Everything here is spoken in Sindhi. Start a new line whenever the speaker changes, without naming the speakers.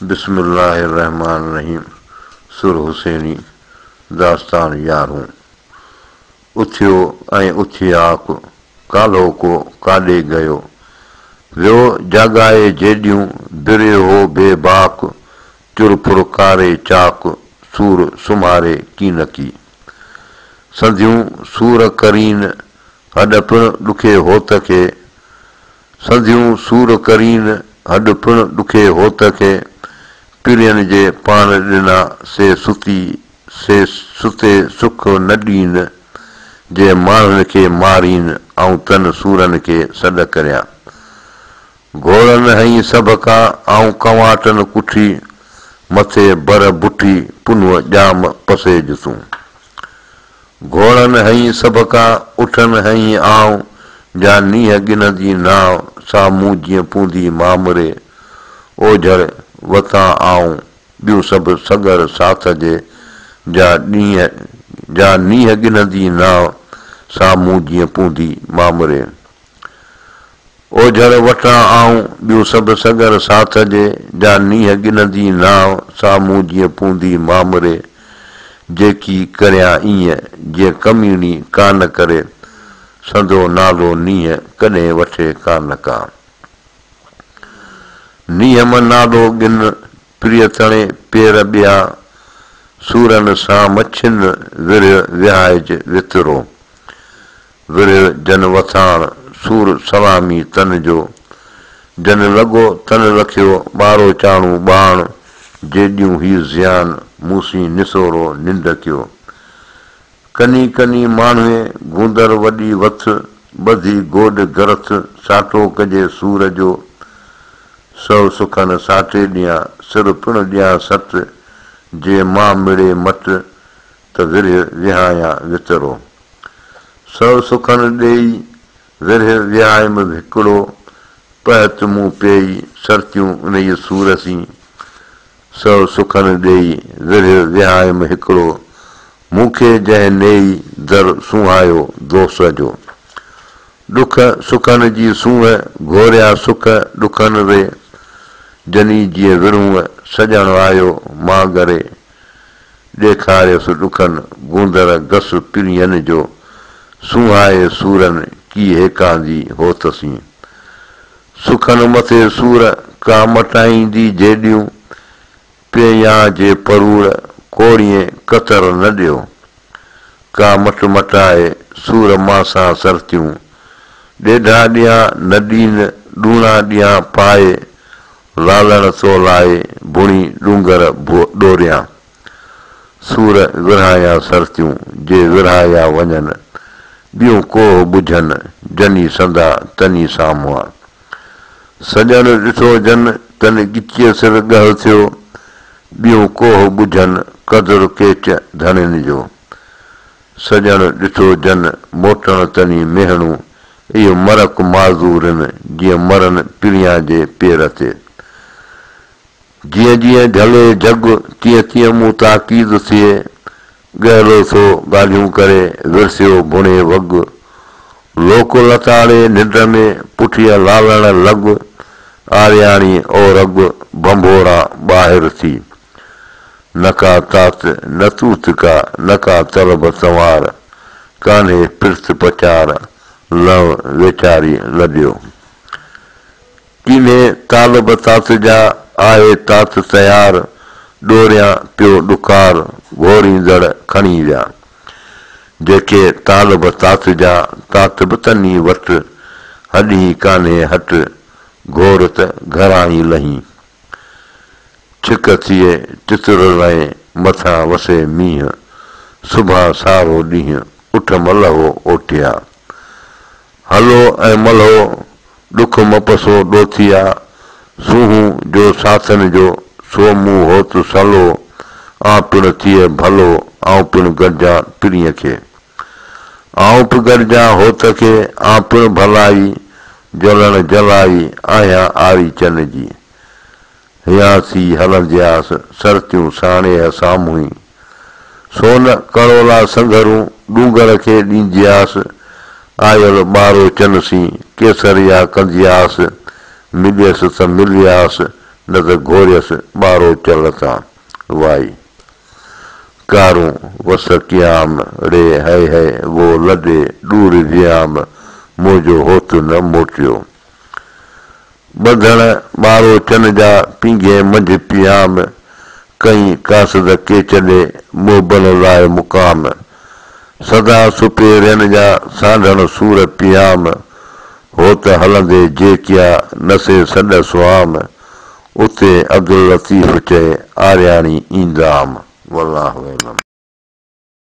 بسم الله الرحمٰن الرحيم سر حسيني، داستان يارهون، اٿيو ۽ اٿياڪ، ڪالهوڪو ڪاڏي ڳيو، ويو جاڳائي جيڏيون، بريو هو بي باڪ، چر ڦر ڪاري چاڪ، سور سمهاري ڪينڪي. سنڌيون سور ڪرين، هڏ پڻ ڏکي هوت کي، سنڌيون سور ڪرين، هڏ پڻ ڏکي هوت کي، پرين جي پاڻ ڏنا، سي ستي سي ستي سک نه ڏين، جي ماڻهن کي مارين، آئون تن سورن کي سڏ ڪريان. گهوڙن هنئي سڀ ڪا، آئون ڪنواٽن ڪٺي، مٿي بر بٺي، پنهونء ڄام پسيج تون. گهوڙن هنئي سڀ ڪا، اٺن هنئي آئون، جا نينهن ڳنهندي نانء، سا مون جيئن پوندي مامري، اوجهڙ وتان آئون، ٻيون سڀ سڳر ساٿ جي، جا ڏينهن جا نينهن ڳنهندي نانء، سا مون جيئن پوندي مامري. اوجهڙ وٽان آئون، ٻيون سڀ سڳر ساٿ جي، جا نينهن ڳنهندي نانء، سا مون جيئن پوندي مامري. جيڪي ڪريان ايئن، جيئن ڪميڻي ڪانه ڪري، سندو نالو نينهن ڪڏهن وٺي ڪانه ڪا. نينهن م نالو ڳن، پريء تڻي پير ٻيا، سورن سان مڇين ورهه وهائج وترو. ورهه جن وٿاڻ، سور سلامي تن جو. جن لڳو تن لکيو، ٻاروچاڻو ٻاڻ، جيڏيون هي زيان، مون سين نسورو ننڊ ڪيو. ڪني ڪني ماڻهوين، گوندر وڏي وٿ، ٻڌي گوڏ گرٿ، ساٽو ڪجي سور جو. سو سکن ساٽي ڏيان، سر پڻ ڏيان سٽ، جي مان مڙي مٽ، ته ورهه وهايان وترو. سو سکن ڏيئي، ورهه وهايم هڪڙو، پهت مون پيئي، سرتيون انهيء سور سين. سو سکن ڏيئي، ورهه وهايم هڪڙو، مون کي جنهن نيئي، در سونهايو دوس جو. ڏک سکن جي سونهن، گهوريا سک ڏکن ري، جني جيئن ورهونء، سڄڻ آيو مان ڳري. ڏيکاريس ڏکن، گوندر گس پرين جو، سونهائي سورن، ڪي هيڪاندي هوت سين. سکن مٿي سور، ڪا مٽائيندي جيڏيون، پيان جي پروڙ، ڪوڙين ڪتر نه ڏيو. ڪا مٽ مٽائي، سور مان سان سرتيون. ڏيڍا ڏيان نه ڏين، ڏوڻا ڏيان پائي، لالڻ تو لاء بڻي ڏونگر ڏوريان. سور ورهايان سرتيون، جي ورهايا وڃن، ٻيون ڪوهه ٻجهن، جني سندا تني سامهان. سڄڻ ڏٺو جن، تن ڳچيء سر ڳهه ٿيو، ٻيون ڪوهه ٻجهن، قدر ڪيچ ڌڻين جو. سڄڻ ڏٺو جن، موٽڻ تني ميهڻو، اهو مرڪ معذورن، جيئن مرن پريان جي پير تي. جيئن جيئن جهلي جڳ، تيئن تيئن مون تاڪيد ٿئي، ڳهلو ٿو ڳالهيون ڪري، ورسيو بڻي وڳ. لوڪ لتاڙي ننڊ ۾، پٺيء لالڻ لڳ، آرياڻي اورڳ، ڀنڀوران ٻاهر ٿي. نه ڪا تات نه توت ڪا، نه ڪا طلب تنوار، ڪانهي پرت پچار، لنء ويچاري لڏيو. ڪينهي طالب تات جا، آهي تات تيار، ڏوريان پيو ڏڪار، گهوريندڙ کڻي ويا. جيڪي طالب تات جا، تات به تني وٽ، هڏهين ڪانهي هٽ، گهور ته گهران ئي لهين. ڇڪ ٿئي تتر لئين، مٿان وسي مينهن، صبحان سارو ڏينهن، اٺ ملهو اوٺيا. هلو ۽ ملهو، ڏک م پسو ڏوٿيا، سونهون جو ساٿن جو، سو مون هوت سلو، آن پڻ ٿئي ڀلو، آئون پڻ گڏجان پرينء کي. آئون به گڏجان هوت کي، آن پڻ ڀلائي، جلڻ جلائي، آهيان آريچن جي. هيان ٿي هلندياس، سرتيون ساڻيهه سامهون. سون ڪڙولا سنگهرون، ڏونگر کي ڏيندياس، آيل ٻاروچن سين، ڪيسريا ڪندياس، مليس ته ملياس، نه ته گهوريس ٻاروچل تان. وائي. ڪارون وس ڪيام، ڙي هئي هئي وو لڏي ڏور ويام، منهنجو هوت نه موٽيو. ٻڌڻ ٻاروچن جا پينگهي منجهه پيام، ڪئين قاصد ڪيچ ڏي محبن لاء مقام. سدا سپيرين جا سانڍڻ سور پيام، هوت هلندي جيڪيا نه سي سڏ سوام، اتي عبداللطيف چئي آرياڻي ايندام. والله اعلم.